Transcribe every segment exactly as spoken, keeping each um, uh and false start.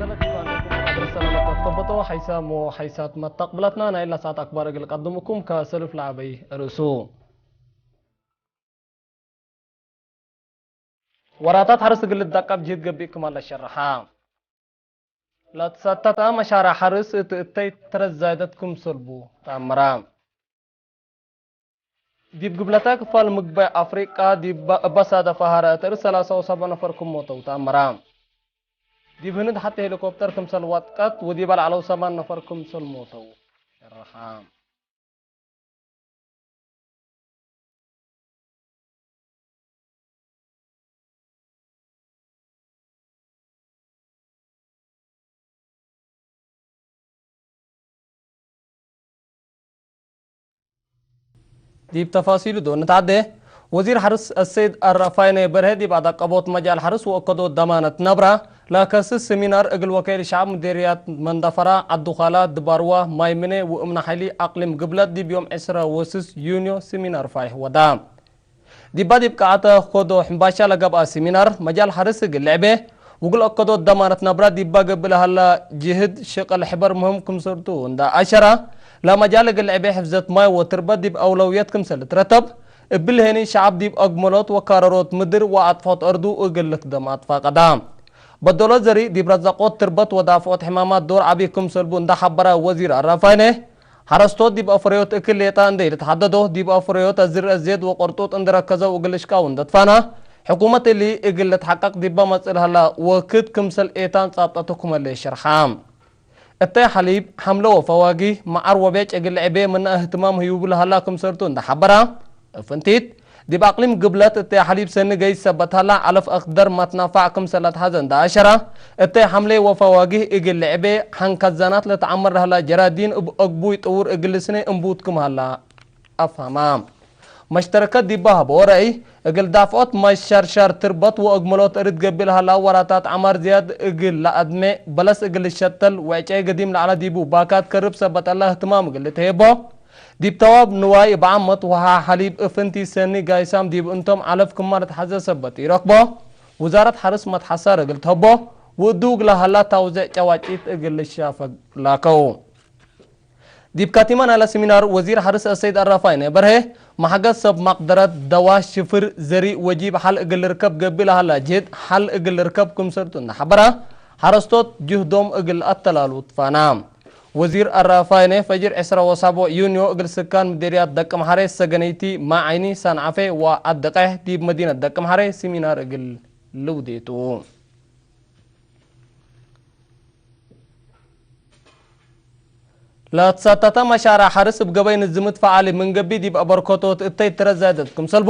ሰላም ዐለይኩም። አድር ሰላመት አትከበቶ ሐይሳም ወሐይሳት መተቅብላትና ናይ ለሰዓት አክባር እግል ቀድምኩም ከሰልፍ ለዐበይ ርእሱ። ወራታት ሐርስ እግል ልዳቀብ ጅህድ ገብእ ክማን ለሸርሐ። ለትሰተተ መሻርዕ ሐርስ እት እተይ ተረዛይደት ክምሰልቡ ተአምረ። ዲብ ግብለተ ክፋል ምግባይ አፍሪቃ ዲብ እበ ሳደፈ ሀረ እት እር ሰላሳ ወሰብዕ ነፈር ክም ሞተው ተአምረ። ዲብ ህንድ ሐቴ ሄሊኮፕተር ክምሰል ወጥቀት ወዲበ ለዐለው ሰማን ነፈር ክምሰል ሞተው ሸርሐ። ዲብ ተፋሲሉ ዶል ንትዐዴ። ወዚር ሐርስ አሰይድ አራፋይነ በርሄ ዲብ አዳቀቦት መጃል ሐርስ ወእከዶት ደማነት ነብራ ለከስስ ሲሚናር እግል ወከይል ሸዐብ ምዴርያት መንደፈራ፣ ዐዱካላ፣ ድባርዋ፣ ማይምኔ ወእምነ ሐይሊ አቅሊም ግብለት ዲብ ዮም ዕስረ ወስስ ዩንዮ ሲሚናር ፋይሕ ወዳ። ዲባ ዲብ ቀዓተ ኮዶ ሕምባሻ ለገብአ ሲሚናር፣ መጃል ሐርስ እግል ልዕቤ ውግል አከዶት ደማነት ነብራ ዲባ ገብእ ለሀላ ጅህድ ሽቅል ሕበር ምህም ክምሰልቱ እንዳ አሸራ፣ ለመጃል እግል ልዕቤ ሕፍዘት ማይ ወትርበት ዲብ አውለውየት ክምሰል ልትረተብ፣ እብል ሄኒ ሸዐብ ዲብ አግመሎት ወካረሮት ምድር ወአጥፎት አርዱ እግል ልክደም አትፋቀዳ። በደሎ ዘሪ ዲብ ረዛቆት ትርበት ወዳፍዖት ሕማማት ዶር ዐቢ ክምሰልቡ እንዳ ሐበረ ወዚር አራፋይነ፣ ሐረስቶት ዲብ አፍረዮት እክል ሌጣ እንዴ ልትሐደዶ፣ ዲብ አፍረዮት አዝርእ ዜድ ወቅርጡጥ እንዴ ረከዘው እግል እሽቃው እንዴ ትፋና፣ ሕኩመት እሊ እግል ልትሐቀቅ ዲባ መጽእ ለሀላ ወክድ ክምሰል ኤታን ጻብጠቱ ክመሌ ሸርሐ። እተይ ሐሊብ፣ ሐምለ ወፈዋጊህ፣ መዓር ወቤጭ እግል ልዕቤ ምነ እህትማም ህዩቡ ለሀላ ክምሰልቱ እንዴ ሐበራ፣ እፍንቲት፣ ዲብ አቅሊም ግብለት እተይ ሐሊብ ሰኒ ገይስ ሰበት ሀላ፣ ዐለፍ አክደር መትናፋዕ ክምሰል ለትሐዘ እንዳ አሸራ፣ እተይ ሐምሌ ወፈዋጊህ እግል ልዕቤ፣ ሐን ከዛናት ለተዐመር ለሀላ ጀራዲን እብ አግቡይ ጥውር እግል ልስኔ እንቡት ክም ሀላ አፍሀማ። መሽተረከት ዲባ ሀበዎ ረአይ፣ እግል ዳፍዖት መሸርሸር ትርበት ወአግመሎት እርድ ገብእ ለሀላ ወራታት ዐማር ዝያድ እግል ለአድሜ፣ በለስ እግል ልሸተል ወዕጨይ ገዲም ለዐለ ዲቡ ባካት ከርብ ሰበት እለ እህትማም እግል ልትሄቦ፣ ዲብ ተዋብ ንዋይ እብ ዓመት ወሃ ሐሊብ እፍንቲ ሰኒ ጋይሳም ዲብ እንቶም ዐለፍ ክማ ለትሐዘ ሰበት ኢረክቦ፣ ውዛረት ሐርስ መትሐሳር እግል ተህቦ፣ ወእዱ እግለ ሀላ ታውዜዕ ጨዋጪት እግል ልሻፈግ ላከው። ዲብ ካቲመ ናይለ ሲሚናር ወዚር ሐርስ አሰይድ አራፋይነ በርሄ፣ መሐገዝ ሰብ መቅደረት፣ ደዋ፣ ሽፍር፣ ዘሪእ ወጂብ ሐል እግል ልርከብ ገብእ ለሀላ ጅህድ ሐል እግል ልርከብ ክምሰልቱ እንደ ሐበራ፣ ሐረስቶት ጅህዶም እግል አተላሉ ትፋና። ወዚር አራፋይነ ፈጅር ዕስረ ወሳቦዕ ዩንዮ እግል ስካን ምዴርያት ደቅምሐሬ፣ ሰገነይቲ፣ ማዐይኒ፣ ሳንዓፌ ወዐዲ ቀይሕ ዲብ መዲነት ደቅምሐሬ ሲሚናር እግል ልውዴቱ። ለትሰተተ መሻርዕ ሐርስ እብ ገበይ ንዝምት ፈዓሊ ምን ገብእ ዲብ አበርከቶት እተይ ትረዛይደት ክምሰልቡ፣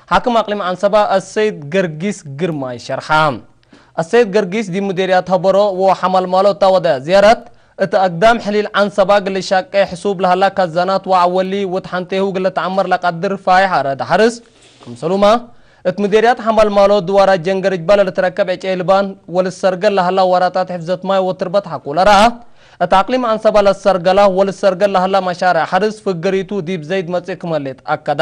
ሓክም አቅሊም ዐንሰባ አሰይድ ገርጊስ ግርማይ ሸርሐ። አሰይድ ገርጊስ ዲብ ሙዴርያት ሀበሮ ወሐመልማሎ እተ ወደ ዝያረት፣ እት አግዳም ሕሊል ዐንሰባ እግል ልሻቄ ሕሱብ ለሀላ ካዛናት ወዐወሊ ውድ ሐንቴሁ እግል ልትዐመር ለቀድር ፋይሕ አረድ ሐርስ ክምሰሉመ፣ እት ሙዴርያት ሐመልማሎ ድዋራት ጀንገርጅባ ለልትረከብ ዕጨይ ልባን ወልሰርገል ለሀላ ወራታት ሕፍዘት ማይ ወትርበት ሐቆ ለረአ፣ እት አቅሊም ዐንሰባ ለሰርገላ ወልሰርገል ለሀላ መሻርዕ ሐርስ ፍገሪቱ ዲብ ዘይድ መጽእ ክመሌት አከዳ።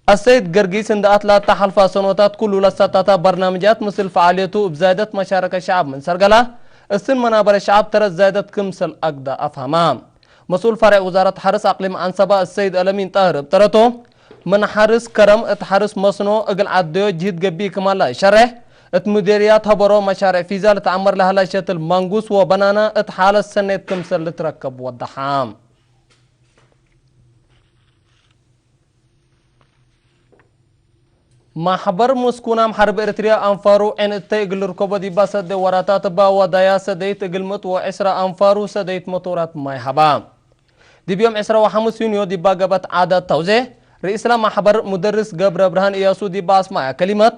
አሰይድ ገርጊስ እንደ አትላተ ሐልፋ ሰኖታት ኩሉ ለሰታታ በርናምጃት ምስል ፈዓልየቱ እብ ዛይደት መሻረከ ሸዐብ ምን ሰርገላ፣ እስን መናበረ ሸዐብ ተረት ዛይደት ክምሰል አግዳ አፍሀማ። መስኡል ፈሬዕ ውዛረት ሐርስ አቅሊም ዐንሰባ አሰይድ አለሚን ጣህር እብ ተረቱ፣ ምን ሐርስ ከረም እት ሐርስ መስኖ እግል ዐደዮ ጅህድ ገብእ ክማላ ሸሬሕ፣ እት ሙዴርያት ሀበሮ መሻሬዕ ፊዛ ልትዐመር ለሀላ ሸትል ማንጉስ ወበናና እት ሓለት ሰኔት ክምሰል ልትረከብ ወደሐ። ማሕበር ምስኩናም ሐርብ ኤረትርያ አንፋሩ ዔን እተይ እግል ልርከቦ ዲባ ሰዴ ወራታት እባ ወዳያ ሰደይት እግል ምእት ወዕስራ አንፋሩ ሰደይት መቶራት ማይ ሀባ። ዲብ ዮም ዕስራ ወሐምስ ዩንዮ ዲባ ገብአት ዓዳት ተውዜ፣ ርኢስለ ማሕበር ሙደርስ ገብረብርሃን እያሱ ዲባ አስማዐ ከሊመት፣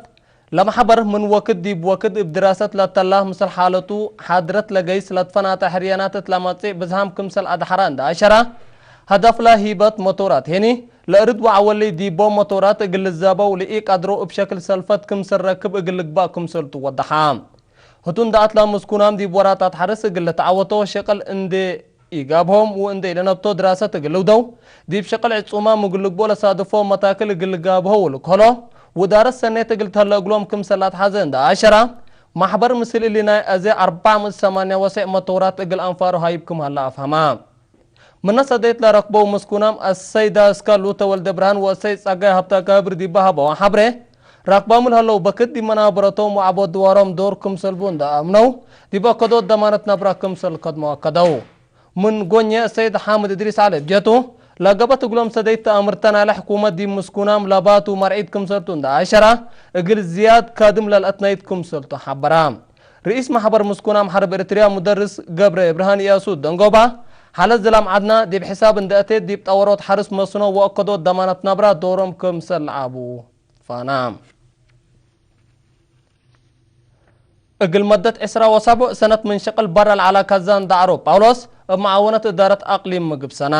ለመሐበር ምን ወክድ ዲብ ወክድ እብ ድራሰት ለተላ፣ ምስል ሓለቱ ሓድረት ለገይስ ለትፈናተ ሕርያናት እት ለመጽእ ብዝሃም ክምሰል አድሐራ እንደ አሸራ፣ ሀደፍለ ሂበት መቶራት ሄኒ፣ ለእርድ ወዐወሊ ዲቦም መቶራት እግል ልዛበው ለኢቀድሮ እብ ሸክል ሰልፈት ክምሰል ረክብ እግል ልግባእ ክምሰልቱ ወደሐ። ህቱ እንደ አትላ ምስኩናም ዲብ ወራታት ሐርስ እግል ልትዐወቶ ሸቅል እንዴ ኢጋብሆም ወእንዴ ኢለነብቶ ድራሰት እግል ልውደው፣ ዲብ ሸቅል ዕጹማም እግል ልግብኦ ለሳድፎ መታክል እግል ልጋብሆ ወልክህሎ፣ ወዳረት ሰኔት እግል ተህለ እግሎም ክምሰል አትሐዘ እንደ አሸራ፣ ማሕበር ምስል እሊ ናይ አዜ አርበዕ ምእት ሰማንያ ወሰዕ መተውራት እግል አንፋሩ ሀይብ ክም ሀላ አፍሀማ። ምነ ሰደይት ለረክበው ምስኩናም አሰይዳ እስካሉ ተወልደ ብርሃን ወአሰይድ ጸጋይ ሀብተ ገብር ዲበ ሀበው ሐብሬ፣ ራክባሙ ለሀለው በክት ዲብ መናበረቶም ወዐቦት ድዋሮም ዶር ክምሰልቡ እንደ አምነው፣ ዲብ አከዶት ደማነት ነብረ ክምሰል ከድሞ አከደው። ምን ጎኘ ሰይድ ሓምድ እድሪስ ዐሊ እብ ጀቱ፣ ለገበት እግሎም ሰደይት ተአምርተ ናይለ ሕኩመት ዲብ ምስኩናም ለባቱ መርዒት ክምሰልቱ እንደ አሸራ፣ እግል ዝያድ ካድም ለልአትናይት ክምሰልቱ ሐበራ። ርኢስ ማሕበር ምስኩናም ሐርብ ኤርትርያ ሙደርስ ገብረ ብርሃን እያሱ ደንጎባ፣ ሐለት ዝላም ዐድና ዲብ ሕሳብ እንደ አቴት ዲብ ጠወሮት ሐርስ መስኖ ወአከዶት ደማነት ነብራ ዶሮም ክምሰል ለዐቡ ፋና። እግል መደት ዕስራ ወሰቡዕ ሰነት ምን ሸቅል በረ ለዐለ ከዛን ዳዕሮ ጳውሎስ እብ መዓወነት እዳረት አቅሊም ምግብ ሰና።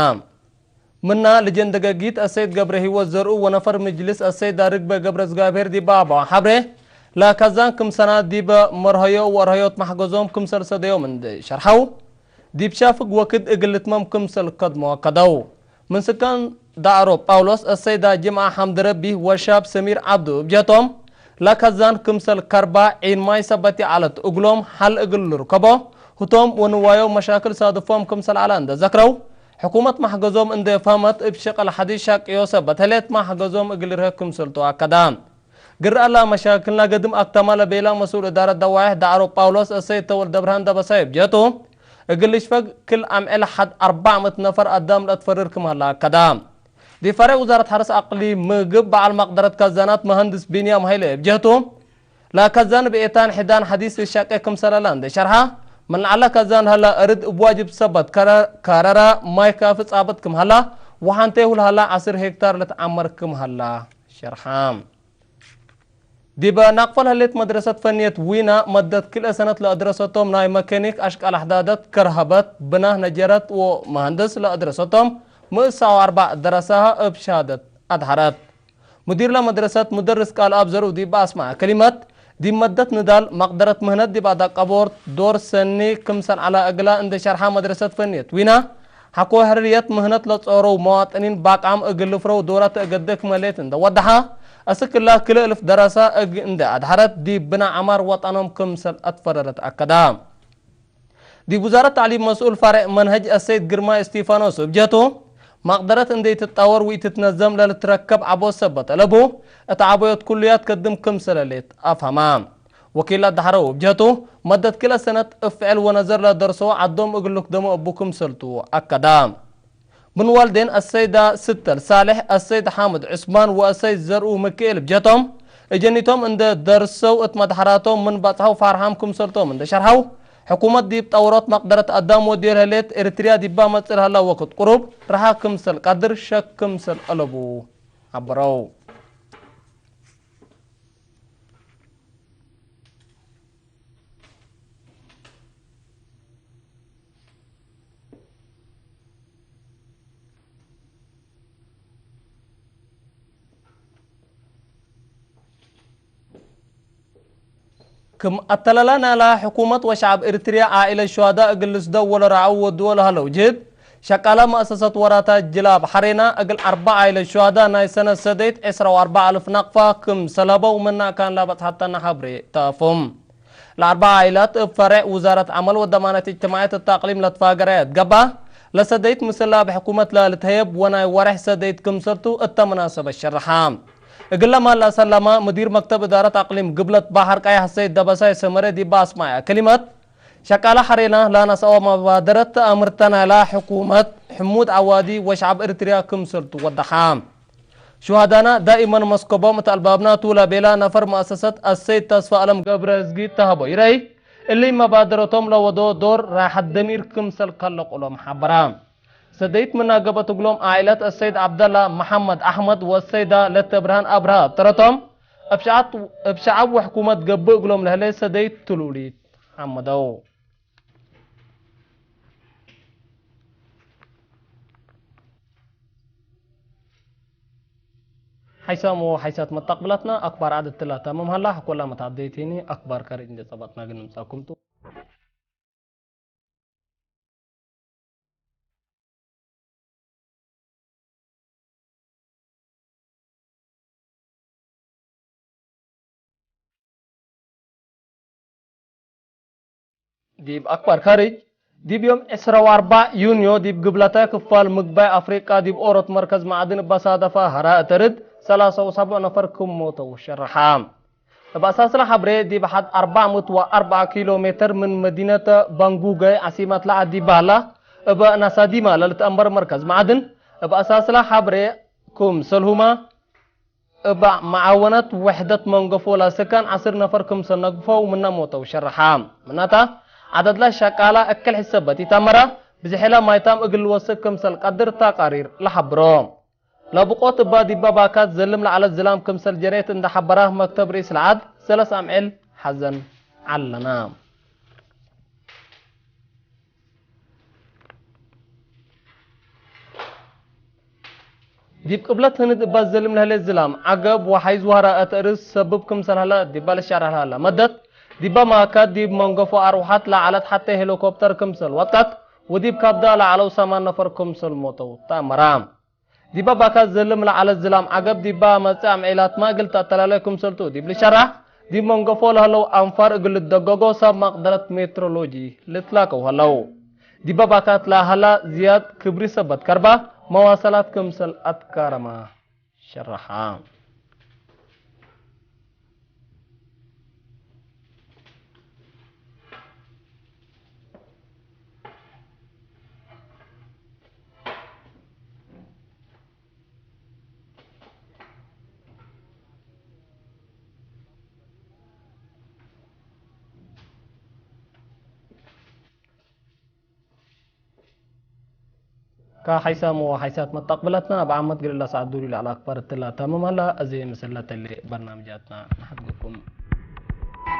ምና ልጀን ደገጊት አሰይድ ገብረ ህይወት ዘርኡ ወነፈር ምጅልስ አሰይድ ዳርግበ ገብረ እዝጋብሔር ዲበ አባው ሐብሬ፣ ለከዛን ክም ሰና ዲበ መርሀዮ ወአርሀዮት ማሕገዞም ክምሰል ሰደዮም እንዴ ሸርሐው፣ ዲብ ሻፍግ ወክድ እግል ልትመም ክምሰል ከድሞ አከደው። ምን ስካን ዳዕሮ ጳውሎስ፣ አሰይዳ ጅምዓ ሐምድረቢ ወሻብ ሰሚር ዐብዱ እብ ጀቶም፣ ለከዛን ክምሰል ከርባ ዒን ማይ ሰበት ይዐለት እግሎም ሐል እግል ልርከቦ፣ ህቶም ወንዋዮም መሻክል ሳድፎም ክምሰል ዐለ እንዴ ዘክረው፣ ሕኩመት ማሕገዞም እንዴ ፈሀመት እብ ሸቅል ሐዲስ ሻቅዮ ሰበት ህሌት ማሕገዞም እግል ልርሄ ክምሰልቱ አከዳ። ግር አላ መሻክልና ገድም አክተማ ለቤላ መስኡል እዳረት ደዋይሕ ዳዕሮ ጳውሎስ አሰይድ ተወልደ ብርሃን ደበሳይ እብ ጀቱ፣ እግል ልሽፈግ ክል አምዕል ሐድ አርበዕ ምእት ነፈር አዳም ለአትፈርር ክም ሀላ አከዳ። ዲብ ፈሬዕ ውዛረት ሐርስ አቅሊም ምግብ በዐል መቅደረት ከዛናት መሀንድስ ቢንያም ሀይለ እብ ጀቱ፣ ለከዛን ብኤታን ሕዳን ሐዲስ ልሻቄ ክምሰለ ለእንዴ ሸርሐ፣ ምን ዐለ ከዛን ሀላ እርድ እብ ዋጅብ ሰበት ከረ-፣ ከረረ ማይ ካፊ ጻብጥ ክም ሀላ ወሐንቴሁ ለሀላ ዐስር ሄክታር ልትዐመር ክም ሀላ ሸርሐ። ዲበ ናቅፈ ለህሌት መድረሰት ፈንየት ዊና፣ መደት ክልኤ ሰነት ለአድረሰቶም ናይ መኬኒክ አሽቃል አሕዳደት፣ ከርሀበት፣ ብናህ ነጀረት ወመሀንድስ ለአድረሰቶም ምእት ሰው አርበዕ ደረሳሀ እብ ሸሃደት አድሐረት። ሙዲር ለመድረሰት ሙደርስ ቃልኣብ ዘርኡ ዲብ አስመዐ ከሊመት፣ ዲብ መደት ንዳል መቅደረት ምህነት ዲብ አዳቀቦርት ዶር ሰኒ ክምሰል ዐለ እግላ እንዴ ሸርሐ፣ መድረሰት ፈንየት ዊና፣ ሐቆ ሕርየት ምህነት ለጾረው መዋጥኒን ባቃም እግል ልፍረው ዶራት እገደ ክመ ሌት እንደ ወደሐ፣ አስክ እላ ክልኤ እልፍ ደረሰ እግ እንደ አድሐረት ዲብ ብነ ዐማር ወጠኖም ክምሰል አትፈረረት አከዳ። ዲብ ውዛረት ተዕሊም መስኡል ፈሬዕ መንሀጅ አሰይድ ግርማይ እስቲፋኖስ እብ ጀቱ፣ መቅደረት እንዴ ኢትትጣወር ወኢትትነዘም ለልትረከብ ዐቦት ሰበት አለቡ፣ እት ዐቦዮት ኩልያት ከድም ክምሰለ ሌት አፍሀማ። ወኪል ለአድሐረው እብ ጀቱ፣ መደት ክልኤ ሰነት እብ ፍዕል ወነዘር ለደርሶ ዐዶም እግል ልክደሞ እቡ ክምሰልቱ አከዳ። ምን ዋልዴን አሰይዳ ስተል ሳልሕ፣ አሰይድ ሓምድ ዑስማን ወአሰይድ ዘርኡ ምክኤል እብ ጀቶም፣ እጀኒቶም እንደ ደርሰው እት መድሐራቶም ምን በጽሐው ፋርሓም ክምሰልቶም እንደ ሸርሐው፣ ሕኩመት ዲብ ጠውሮት መቅደረት አዳም ወድዮ ለህሌት ኤሪትርያ ዲባ መጽእ ለሀላ ወክድ ቅሩብ ረሓ ክምሰል ቀድር ሸክ ክምሰል አለቡ ሐበረው። ክም አተለላ ናላ ሕኩመት ወሸዐብ ኤሪትርያ ዓኢለት ሹሀዳእ እግል ልስደው ወለረዐው ወድዎ ለሀለው ጅህድ፣ ሸቃላ መአሰሰት ወራታት ጅላብ ሐሬና እግል አርበዕ ዓኢለት ሹሀዳእ ናይ ሰነት ሰደይት ዕስራ ወአርበዕ አልፍ ናቅፋ ክም ሰለበው ምነ አካን ለበጽሐተነ ሐብሬ ተአፎም። ለአርበዕ ዓኢላት እብ ፈሬዕ ውዛረት ዐመል ወደማነት እጅትማዕየት እት አቅሊም ለትፋገረ እት ገብአ፣ ለሰደይት ምስላ እብ ሕኩመት ለልትሀየብ ወናይ ወሬሕ ሰደይት ክምሰልቱ እተ መናሰበት ሸርሐ። እግለ ማል ለአሰለመ ሙዲር መክተብ እዳረት አቅሊም ግብለት በሐር ቀያሕ ሰይድ ደበሳይ ሰመረ ዲበ አስመዐ ክሊመት፣ ሸቃለ ሐሬና ለነስአወ መባደረት ተአምርተ ናይላ ሕኩመት ሕሙድ ዐዋዲ ወሸዐብ ኤሪትርያ ክምሰልቱ ወደሐ። ሹሀዳና ዳኢመን መስከቦም እት አልባብና ቱ ለቤላ ነፈር መአሰሰት አሰይድ ተስፈአለም ገብረእዝጊ ተሀቦ ኢረይ፣ እሊ መባደረቶም ለወዶ ዶር ራሐት ደሚር ክምሰል ከለቁሎም ሐበራ። ሰደይት ምነ ገብአት እግሎም ዓኢለት አሰይድ ዐብደላ መሐመድ አሕመድ ወአሰይዳ ለተብርሃን አብርሃ እብ ተረቶም፣ እብ ሸዐት-፣ እብ ሸዐብ ወሕኩመት ገብእ እግሎም ለህሌ ሰደይት ትሉሊት ሐመደው። ሐይሳም ወሐይሳት መታቅብላትና አክባር ዐድ እትላ ታምም ሀላ፣ ሐቆላ መታደይቲኒ አክባር ከርጅ እንዴ ጸበጥና ግን ንምጻኩም ቱ። ዲብ አክባር ካርጅ፣ ዲብ ዮም ዕስራ ወአርበዕ ዩንዮ ዲብ ግብለተ ክፋል ምግባይ አፍሪቃ ዲብ ኦሮት መርከዝ ማዕድን እበ ሳደፈ ሀራ እተ ርድ ሰላሳ ወሰብዕ ነፈር ክም ሞተው ሸረሐ። እብ አሳስለ ሐብሬ፣ ዲብ ሐድ አርበዕ ምእት ወአርበዕ ኪሎ ሜትር ምን መዲነት ባንጉገ ዓሲመት ለዐድ ዲብ በህላ፣ እብ ናሳዲማ ለልትአንበር መርከዝ ማዕድን፣ እብ አሳስለ ሐብሬ ክምሰልሁመ እብ መዓወነት ወሕደት መንገፎ ለስካን ዐስር ነፈር ክምሰል ነግፈው ምነ ሞተው ሸርሐ። ምናተ፣ ዐደድለ ሸቃላ እክል ሕሰበት ኢተአመረ፣ ብዝሕለ ማይታም እግል ልወስክ ክምሰል ቀድር ተቃሪር ለሐብሮ። ለብቆት እባ ዲበ ባካት ዘልም ለዐለት ዝላም ክምሰል ጀሬት እንደ ሐበረ መክተብ ርኢስ ለዐድ ሰለስ አምዕል ሐዘን ዐለና። ዲብ ቅብለት ህንድ እባ ዘልም ለህሌት ዝላም ዐገብ ወሐይዝ ወሀራ እት እርስ ሰብብ ክምሰል ሀለ ዲበ ልሻረሕ ለሀለ መደት፣ ዲበ ማካት ዲብ መንገፎ አርወሐት ለዐለት ሐቴ ሄሊኮፕተር ክምሰል ወድቀት፣ ወዲብ ካብዳ ለዐለው ሰማን ነፈር ክምሰል ሞተው ተአመረ። ዲበ ባካት ዘልም ለዐለት ዝላም ዐገብ ዲበ መጽእ አምዒላትመ እግል ተአተላሌ ክምሰልቱ ዲብ ልሸራሕ፣ ዲብ መንገፎ ለህለው አንፋር እግል ልደገጎ ሰብ መቅደረት ሜትሮሎጂ ልትላከው ሀለው። ዲበ ባካት ለሀላ ዝያድ ክብሪ ሰበት ከርባ መዋሰላት ክምሰል አትካረመ ሸረሐ። ከሐይሳም ወሐይሳት መተቅብላትና እብ ዓመት ግርላ ሰዓት ዱሪ ለዐለ አክባር እትላ ተምም ሀላ። አዜ ምስል ለተሌ በርናምጃትና ነሐድግኩም።